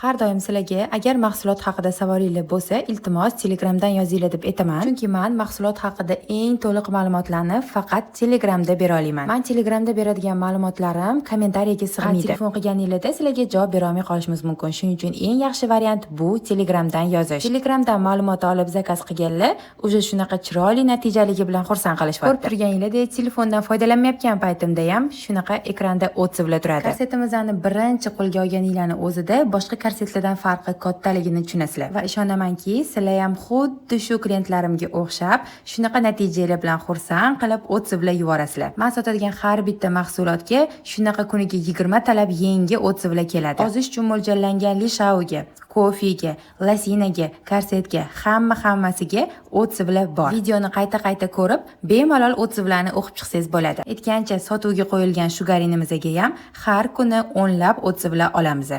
Har doim sizlarga agar mahsulot haqida savolinglar bo'lsa, iltimos, Telegramdan yozinglar deb aytaman. Chunki man mahsulot haqida eng to'liq ma'lumotlarni faqat Telegramda bera olaman. Man Telegramda beradigan ma'lumotlarim kommentariyaga sig'maydi. Telefon qilganinglarda sizlarga javob bera olmay qolishimiz mumkin. Shuning uchun eng yaxshi variant bu Telegramdan yozish. Telegramdan ma'lumot olib zakaz qilganlar уже shunaqa chiroyli natijaligi bilan xursand qilishyapti. Ko'rib turganinglardek, telefondan foydalanmayotgan paytimda ham shunaqa ekranda отзыв lar turadi. Korsetimizni birinchi qo'lga olganinglarni o'zida boshqa korsetlardan farqi kattaligini tushunasizlar. Va ishonamanki, sizlar ham xuddi shu klientlarimga o'xshab shunaqa natijalar bilan xursand qilib отзыв lar yuborasizlar. Man sotadigan har bitta mahsulotga shunaqa kuniga 20 talab yangi отзыв lar keladi. Ozish uchun mo'ljallangan lishauga, kofega, losinaga, korsetga, hamma hammasiga отзыв lar bor. Videoni qayta-qayta ko'rib, bemalol отзыв larni o'qib chiqsangiz bo'ladi. Aytgancha, sotuvga qo'yilgan shugarinimizga ham har kuni o'nlab отзыв lar olamiz.